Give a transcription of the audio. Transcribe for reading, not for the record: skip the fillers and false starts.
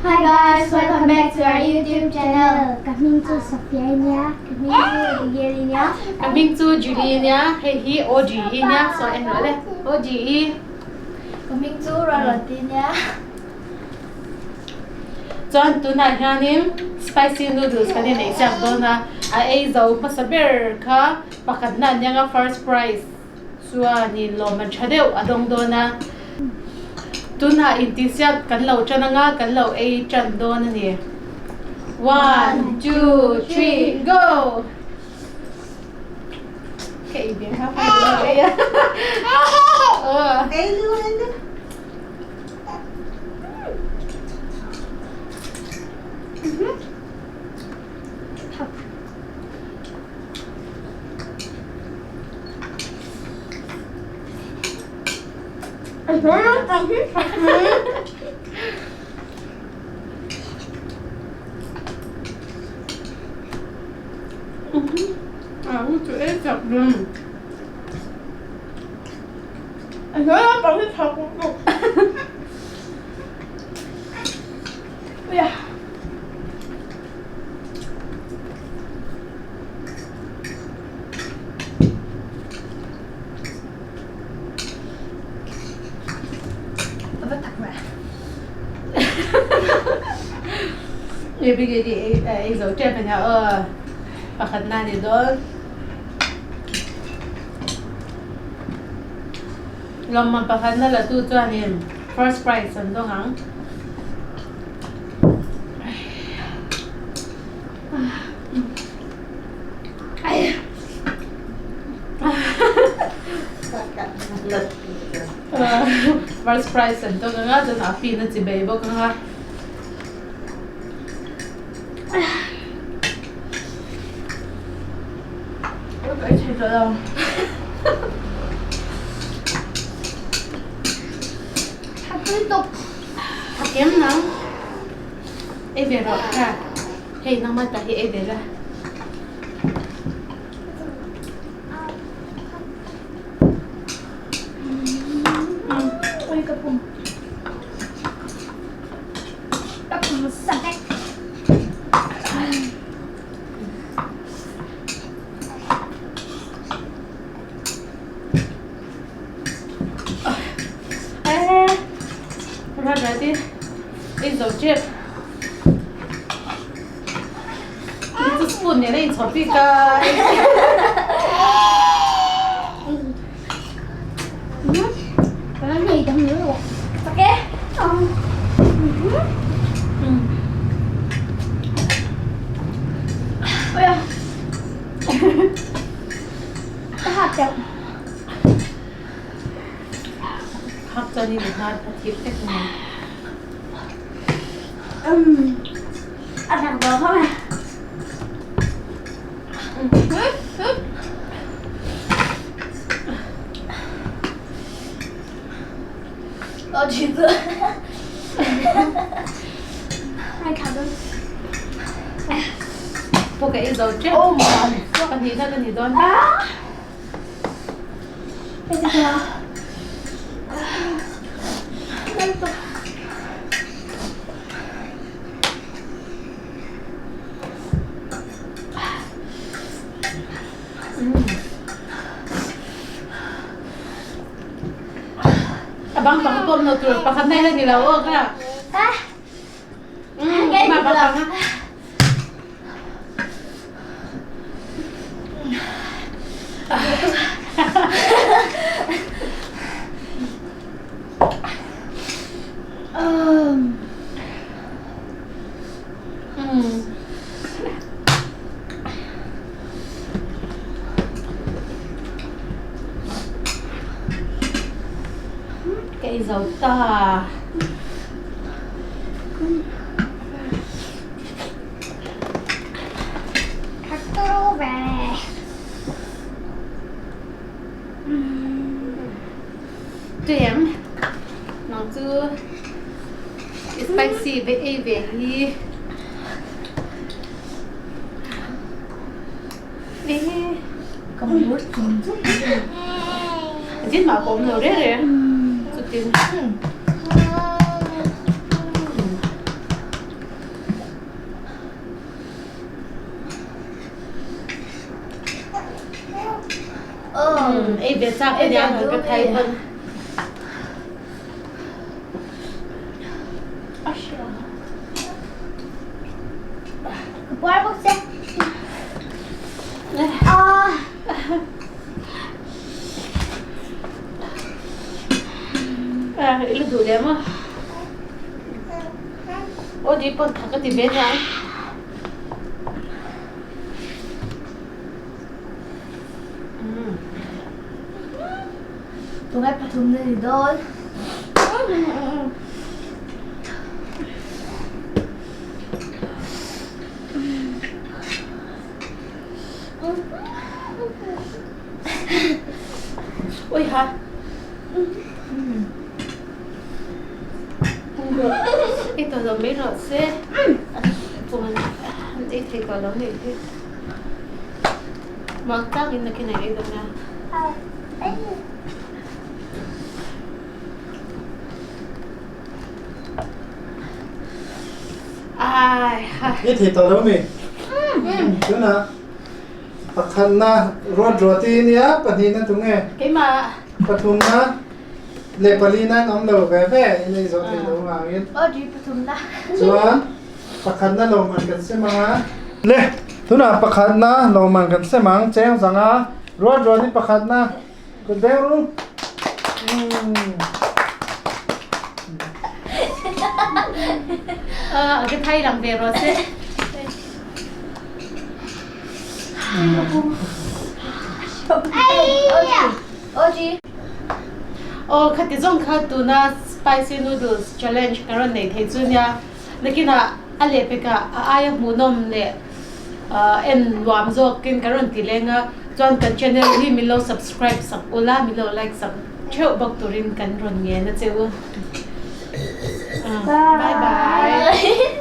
Hi guys, welcome back to our YouTube channel. Ka hming chu Sophia i nia. Ka hming chu Abigail i nia. Ka hming chu Julie i nia. Hei hi OG i nia. Saw en rawh le. OG i. Ka hming chu Rualruati i nia. Chuan tunah hianin spicy noodles kan inei chiak dawn a, a ei zo hmasa ber kha pakhatna an nia nga first prize chuanin lawmman tha deuh a dawng dawn a. Tunah intihsiak kan lo tan anga kan lo ei tan dawn a ni. One, two, three, go! Ka ei ve kha ka lo ei a. Ei lu ei lu. À, chu ei chak dun. Ei zo tep a nia aw pakhat na ni dawn. Lawmman pakhat na la tu chuanin first prize an dawng ang. First prize an dawng ang a chuan a fee na chi bei bawk ang a. A kem nang ei ve rawh kha hei nangmah tah hi ei ve la. Ei zo tep chu spoon nen a inchhawp bik a. Hak chuan in hnar a thip vek mai. Pawh ka ei zo tep. Pahnihna ka ni dawn. A bang pang pawm lo tur pakhat na ila ni lo aw ka. Ma bang pang a. Ka ei zo ta. Tui em nang chu spicy ve ei ve hi. Din mah ka awm lo reng reng chutin. Ei ve chak ania ka thai pawn. Ka puar bawk che. I la duh lem a. Aw di pawn thak a ti ve nia. Tungai pathum na ni dawn. Ui ha. Ei tawh lo mai rawh se. Chuan ei thei tawh lo nih hi. Mak takin nakin a ei dawn a. Ai ha. I thei tawh lo mi? Tunah pakhatna ruat ruati nia pahnihna tunge? Keimah. Pathumna leh palina an awm lo ve ve in ei zawh thei lo vangin. Audrey pathumna. Chuan pakhatna lawmman kan sem ang a. Le tunah pakhatna lawmman kan sem ang cheng zanga ruat ruati pakhatna kut beng ru. A ka thai lang ve rawh se. Aw khati zawng kha tuna spicy noodles challenge ka rawn nei thei chu nia. Nakinah a lehpekah a aia hmuhnawm leh en nuam zawkin ka rawn ti leng a. Chuan kan channel hi min lo subscribe sak ula, min lo like sak theuh bawk turin kan rawn ngen a che u. Bye bye.